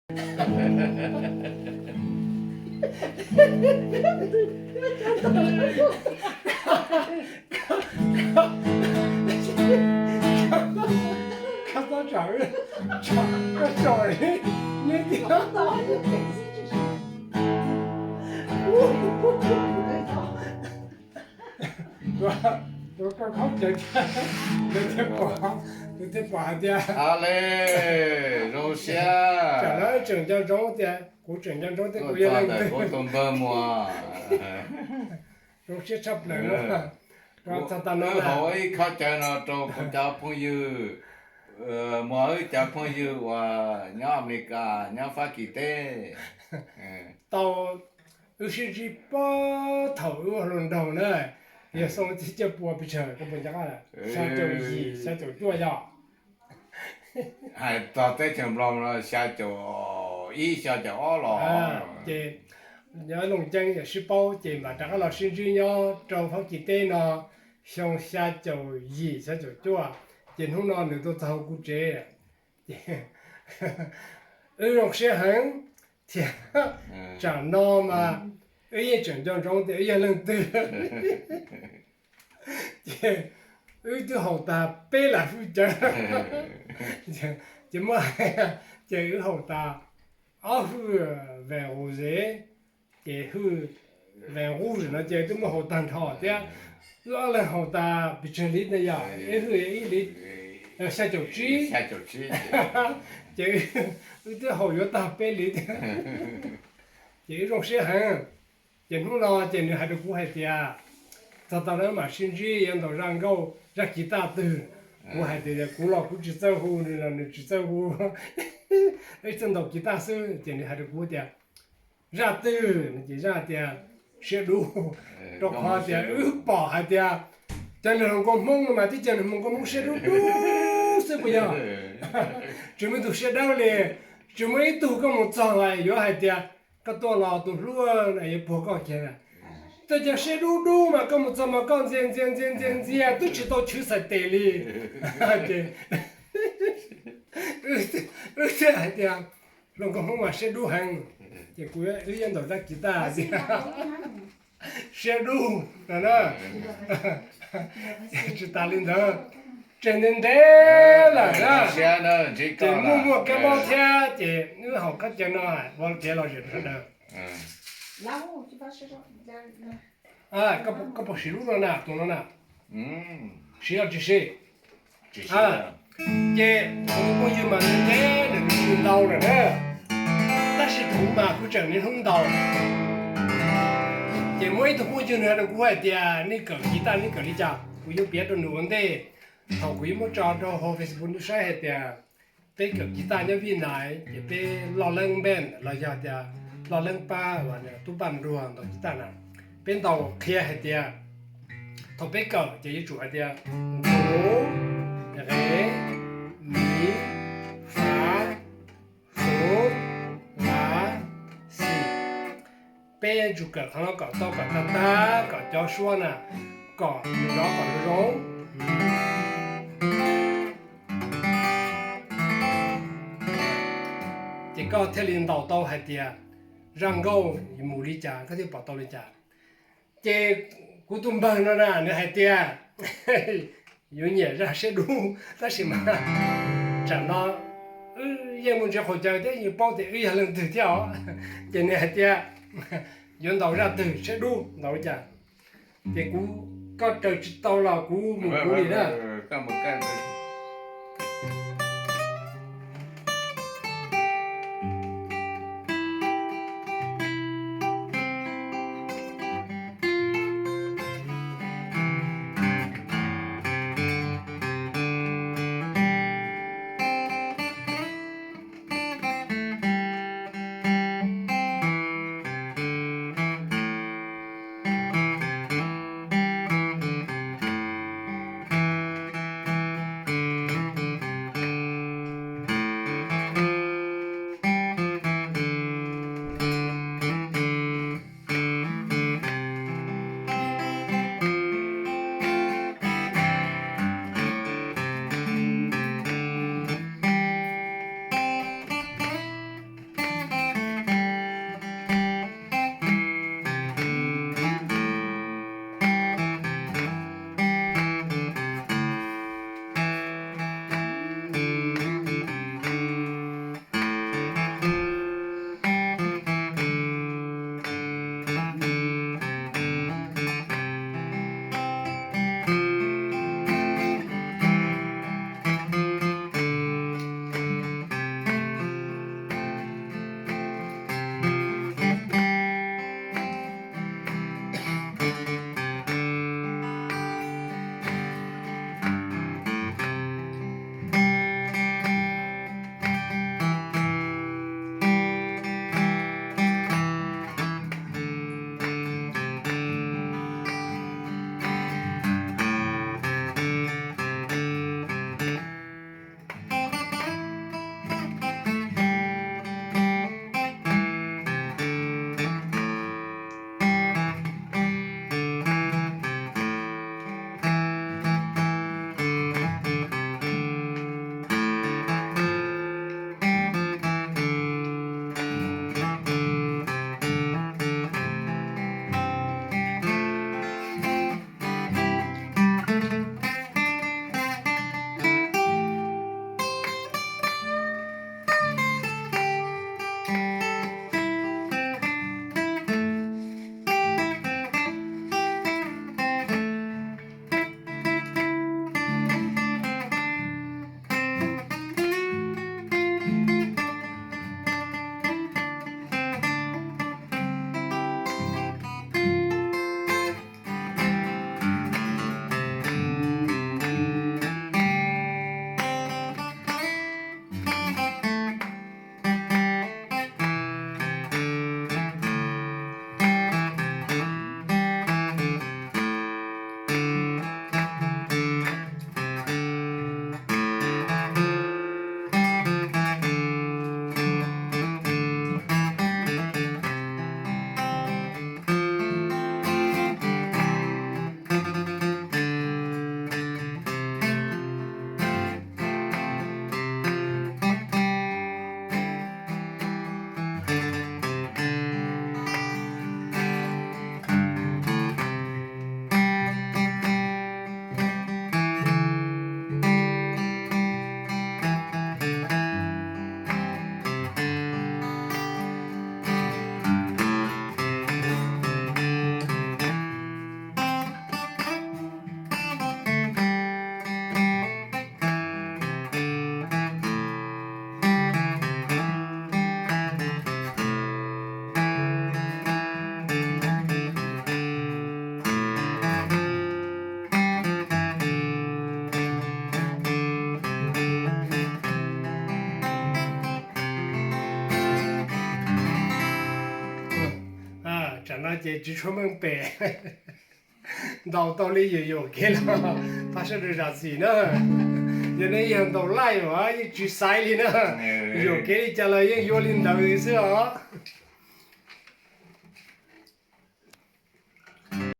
Koj txhob tsam, koj tsam li, neb tias ua, ua koj khaub cawv thiab, nws thiaj pom, nws thiaj pom hais tias, ale, zoo siab. Tsam no tseem nco ntsoov tias kuv tseem nco ntsoov tias kuv yog leej twg. Kuv tus npawg Muas. Zoo siab tshaj plaws no. Rau txog tas no, hauv ib khaub cawv no rau kuv cov phooj ywg, Muas wb cov phooj ywg uas nyob Amelikas, nyob Fab Kis teb. Tau, wb sib ntsib puag thaum wb ua hluas nraug na, yog xyoo ib txhiab cuaj pua pes tsawg, koj puas nco qab, xya caum yim, xya caum cuaj yog. Hais txog teb chaws Nplog no xya caum ib, xya caum ob los. Ces nyob Looj Ceeb yog sib paub ces mam rov qab los sib ntsib nyob rau Fab Kis teb no xyoo xya caum yim, xya caum cuaj, ces hnub no nws tuaj txog kuv tsev. Ces wb zoo siab heev thiab, tsam no mas wb yeej tseem nco ntsoov tias wb yog leej twg. Ces wb twb haus tag peb lam hwj cawv, ces muab, ces wb haus tas ob hwj Vin Rouge, ces hwj Vin Rouge no ces twb muab haus tag nrho thiab. Wb ob leeg haus tas pes tsawg lis ne, yog ib hwj ib lis, xya caum tsib. Ces wb twb haus yuav tag peb lis thiab, ces wb zoo siab heev. Ces hnub no ces nws hais rau kuv hais tias, txog tau na mam sib ntsib yuav ntaus zaj nkauj zaj kiv taj twg. Kuv hais tias kuv los kuv tsis txawj hu, nws los nws tsis txawj hu, wb txawj ntaus kiv taj xwb. Ces nws hais rau kuv tias, zaj twg? Ces zaj tias Siab Dub, rau qhov tias wb pom hais tias cov neeg hluas nkauj Hmoob no mas tib cov neeg hluas nkauj Hmoob siab dub dub xwb puas yog? Tsis muaj ib tug siab dawb li, tsis muaj ib tug koj mus txog yuav hais tias koj tuaj los tus hlub yuav puag koj kiag. Tej cov siab dub dub mas koj mus txog mas koj ntxias ntxias ntxias ntxias ntxias twb tsis tau chwv txhais tes li. Ces wb thiaj hais tias hluas nkauj Hmoob mas siab dub heev. Ces kuv wb yuav ntaus zaj kiv taj tias Siab Dub no na. Tsis tas li ntawd, tseg ntev ntev lawm na, ces muaj muaj kab mob thiab ces wb haus khaub cawv no ua kev lom zem rau sawv daws. Koj puas siv lub no na, tus no na? Siv los tsis siv? Ces kuv tus phooj ywg mas nws ntev nws nws ntau lawm na, tab sis kuv mas kuv tseem niaj hnub ntaus. Ces muaj ib tug phooj ywg nws hais rau kuv hais tias nej kawm kiv taj nej kawm li cas, kuv yuav piav rau nws ua ntej. Thaum kuv yuav muab tso rau hauv Facebook nej saib hais tias peb kawm kiv taj nyob Vij Nais ces peb loj leeb npej los yog tias loj leeb pab uas tub Paj Nruag ntaus kiv taj na, peb ntaus qhia hais tias thaum peb kawm ces yuav tsum hais tias nqus, qe, mi, fa, xu, la, xi. Peb yuav tsum kawm qhov no kom tau kom tag tag kom cov suab na kom nrov kom zoo zoo. Ces koj thiaj li ntaus tau hais tias zaj nkauj mus li cas koj thiaj pom tau li cas. Ces kuv tus npawg no na nws hais tias yuav nyiam zaj Siab Dub tab sis mas tsam no wb yeej mus ntsia qaum cawv thiab yeej paub tias wb yog leej twg thiab os. Ces nws hais tias yuav ntaus zaj twg Siab Dub ntaus li cas. Ces kuv, koj raws tsis tau los kuv mus kuv li na. No ces tsis tshua meej pem. Ntaus tau li yuam yuam kev los thov sawv daws zam txim na. Yog nej yog ntaus laij as yeej tsis xaiv li na. Yuam kev li cas los yeej yuav li ntawd xwb os.